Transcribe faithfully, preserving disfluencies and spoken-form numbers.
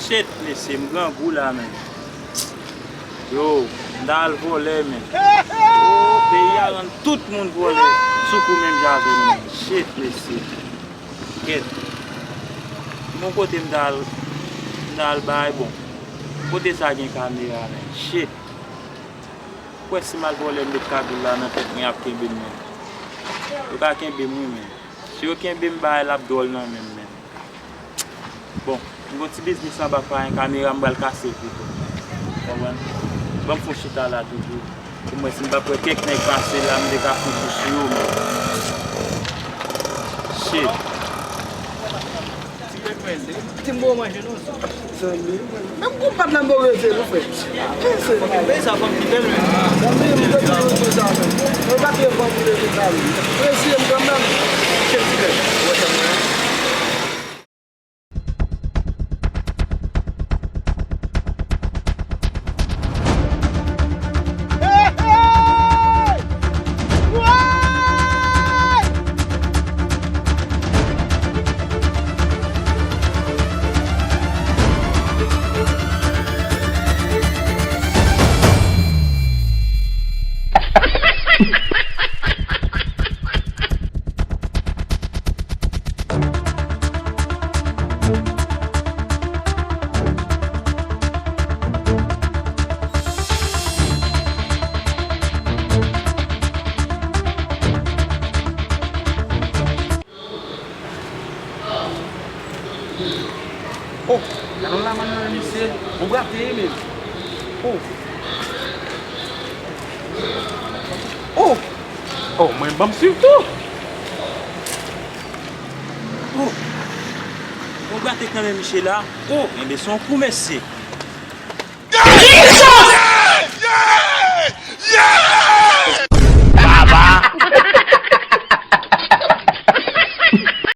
Shit, mesye, m grangou la, menm. Yo, m ta al vòlè, menm. Oh, peyi a rann tout moun vòlè. Sou kou menm jan avè m, menm. Shit, mesye. Gèt. Bon kote m ta al, m ta al bay, bon. Kote sa gen kamera, menm. Shit. Kwè si m al vòlè, m met kagoul la nan tèt mwen, y ap kenbe m, menm. Yo ka kenbe m, wi, menm. Si yo kenbe m, bagay la ap dwòl nan men m, menm. Bon, m gon ti biznis anba payen kamera, m pral kase l pito. Konprann? Ban m fè yon chita la toujou. Pou m wè si m p ap wè kèk nèg pase la, m te ka fè yon kou sou yo menm. Shit. Ti m bon manje non. Zanmi, menm konpat la m bon rete nou fè. Zanmi, men sa fanm ki bèl menm. Zanmi, m konn di nou sa menm. Mwen pa te bon pou leve sa menm. Presye m kanmenm. Chèf ti bèl. Ou wè sa mwen? Oh, gade yon lamann nan men misye. Bon, brate ye menm. Oh. Oh. Oh, mwen ban m swiv tou. Oh. Bon, brate k nan men misye la. Oh, enben se yon kou mesye.